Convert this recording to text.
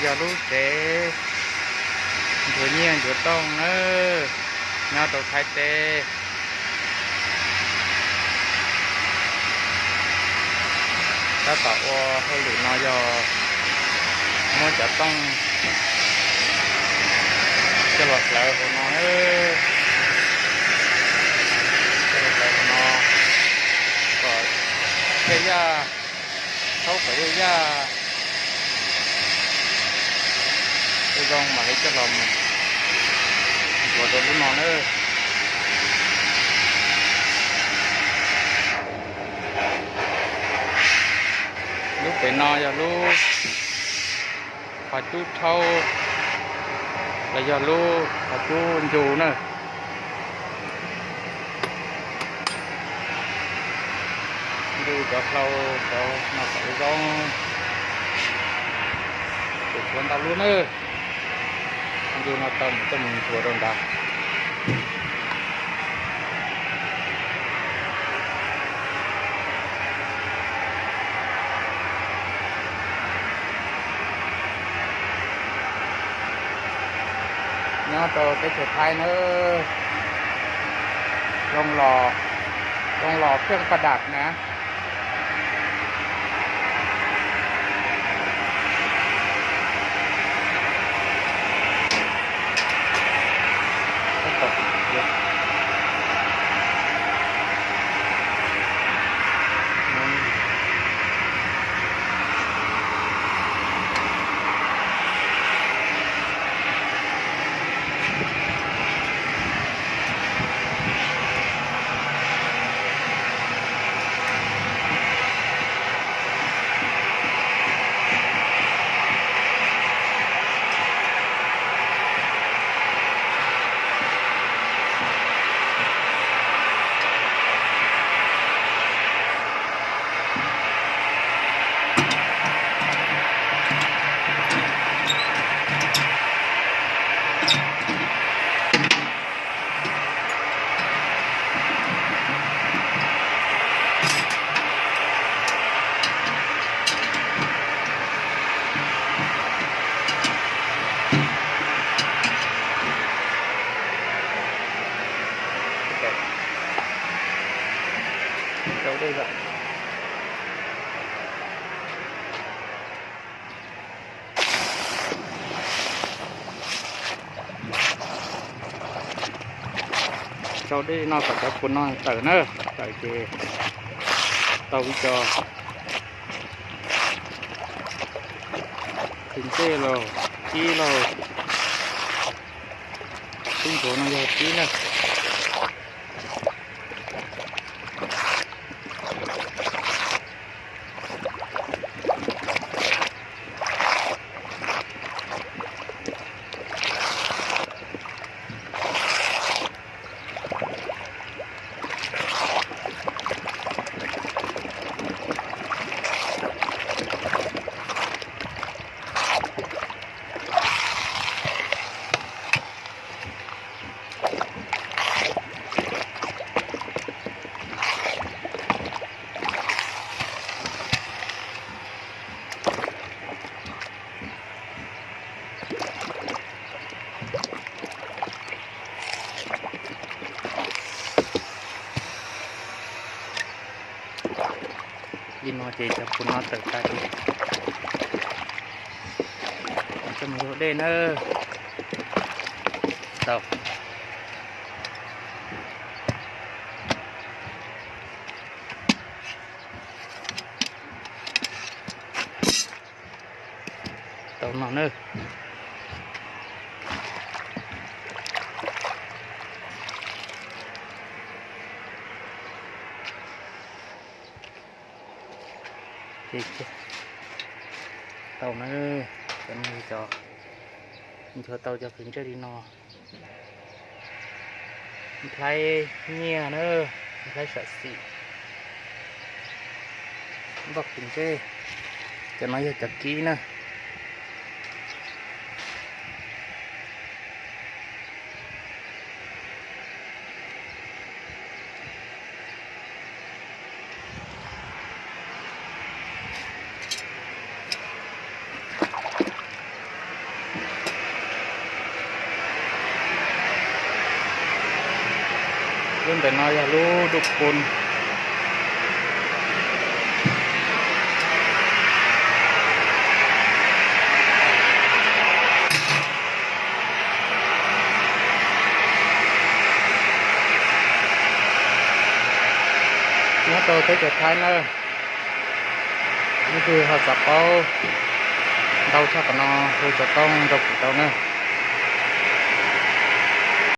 Yog lub tsev nchuav nyiaj nchuav tooj nawb, nyob rau Thaib teb. Tab tom ua hauj lwm no yog muab cov tooj coj los hlawv hauv no, coj los hlawv hauv no kom yaj yaj, thaub kom yaj yaj zoo mam li coj los ntxuav rau lub no nawb. Lub pem no yog lub qhov cub rhaub los yog lub qhov cub ncu na. Ncu cov hlau cov no kom zoo, ces tshuav ntau lub nawb. Ncu no tau mus coj mus ntxuav rau nrad. Nyob rau teb chaws Thaib nawb, zoo los, zoo los pheej pas dam na. Tsau dej no kom cov kua no tawm na, tawm ces tau ib co qhwv ntsej los kib los, tub ntsuav no yog kib na. Li no ces cov kua no tawm tas ces coj mus ua dej na. Tau. Tau no na. Tau na, cov no cov nchuav tau cov qhwv ntsej li no. Nplhaib nyiaj na, nplhaib sam xim, npoj qhwv ntsej. Cov no yog cov kib na. Lub ntawm no yog lub duj pun. Nyob rau teb chaws Thaib na, leej twg ho xav paub ntau tshaj qhov no hu xov tooj nrog kuv tau na.